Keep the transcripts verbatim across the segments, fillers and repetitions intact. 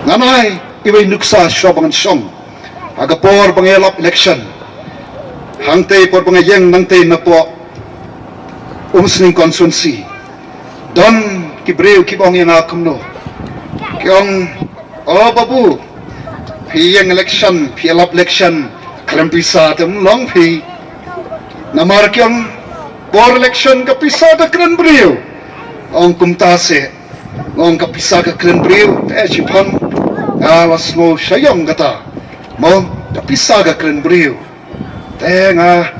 Ngan ai iwei nuksa shuwa ba ngan shong ha ka por ba nga ïalap election. Hangtei por ba nga ïeng nangtei napoh Umsning constituency, don ki briew ki ong ïa nga kumno, ki ong, "O babu, phi ïeng election, phi ïalap election, khlem pisa te ym long phi." Namar ki ong, "Por election ka pisa ka kren briew." Ong kumta se. Ong ka pisa ka kren briew, te shipang nga la sngew shaiong kata. Mo, ka pisa ka kren briew. Te nga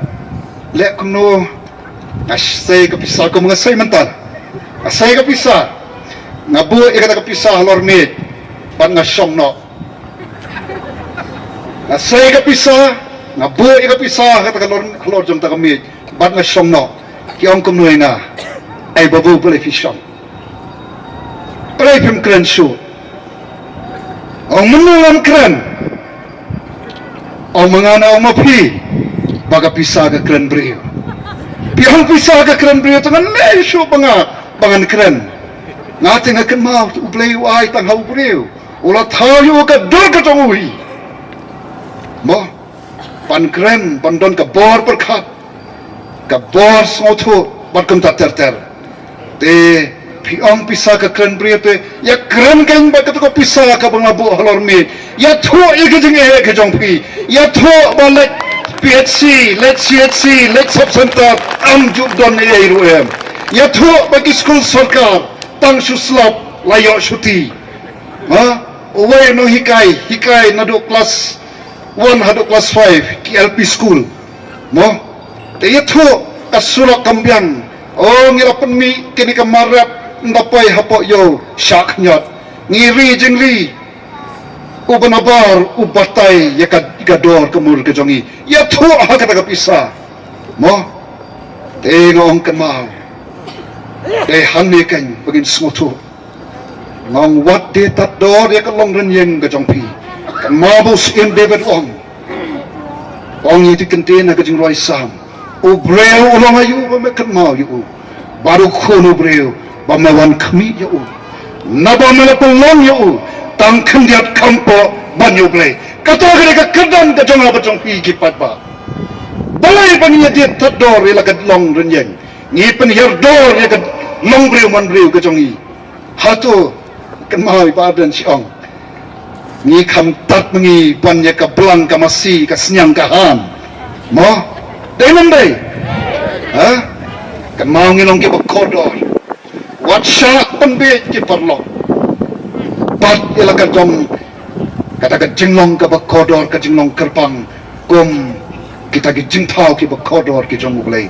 leh kumno, nga sei ka pisa kum nga sei mynta. Nga sei ka pisa. Nga buh ïa kata ka pisa halor miej bad nga shong noh. Nga sei ka pisa, nga buh ïa ka pisa ha kata ka halor, halor jong ta ka miej bad nga shong noh. Ki ong kumno ïa nga, "Ai babu, balei phi shong? Balei phim kren shuh?" Ong mynno ngam kren. Ong ma nga, ong ma phi, ba ka pisa ka kren briew. Phi ong pisa ka kren briew, te ngan leh shuh ba nga, ba ngan kren. Nga te nga kynmaw, U Blei u ai tang ha u briew, u la thaw ïa u ka dur ka jong u hi. Mo, ban kren, ban don ka bor pyrkhat, ka bor sngewthuh bad kumta ter ter. Te phi ong pisa ka kren briew, te ïa kren kein bad kata ka pisa kaba nga buh halor miej. Ïathuh ïa ka jingeh ka jong phi. Ïathuh ba leit P H C, leit C H C, leit sub center, ym ju don ei ei ruh em. Ïathuh ba ki skul sorkar tang shu slap la ïoh shuti. Ha? Uwei u nonghikai, hikai naduh klas one haduh klas five, ki L P school. Mo? Te ïathuh ka surok kam biang. O, ngi la pynmih kine ki mar rep, ynda poi hapoh ïew shah khñiot. Ngi ri jingri, uba nabar u batai ïa ka, ka dor ka mur ka jong ngi. Ïathuh ha kata ka pisa. Mo? Te nga ong kynmaw, te hangne kein ba ngin sngewthuh. Nga ong wat de tad dor ïa ka long rynïeng ka jong phi. Kynmaw ba u Syiem David u ong, ong ïa ki kyntien ha ka jingrwai Salm, "U briew u long aïu ba me kynmaw ïa u, bad u khun u briew ba me wan khmih ïa u? Naba me la pynlong ïa u tang khyndiat kham poh ban ïa U Blei." Kata ka dei ka kyrdan ka jong nga bad jong phi ki paidbah. Balei ba ngi ïa de tad dor ïa la ka long rynïeng, ngi pynhiar dor ïa ka long briew man briew ka jong ngi? Hato kynmaw i Bah Ardent shi ong, ngi kham tad ma ngi ban ïa ka blang ka masi ka sniang ka han? Mo? Dei ne ym dei? Ha? Kynmaw ngi long kiba kordor. Wat shah pynbiej ki paralok. Bad ïa la ka jong kata ka jinglong kaba kordor, ka jinglong kyrpang kum kita ki jingthaw kiba kordor ki jong U Blei.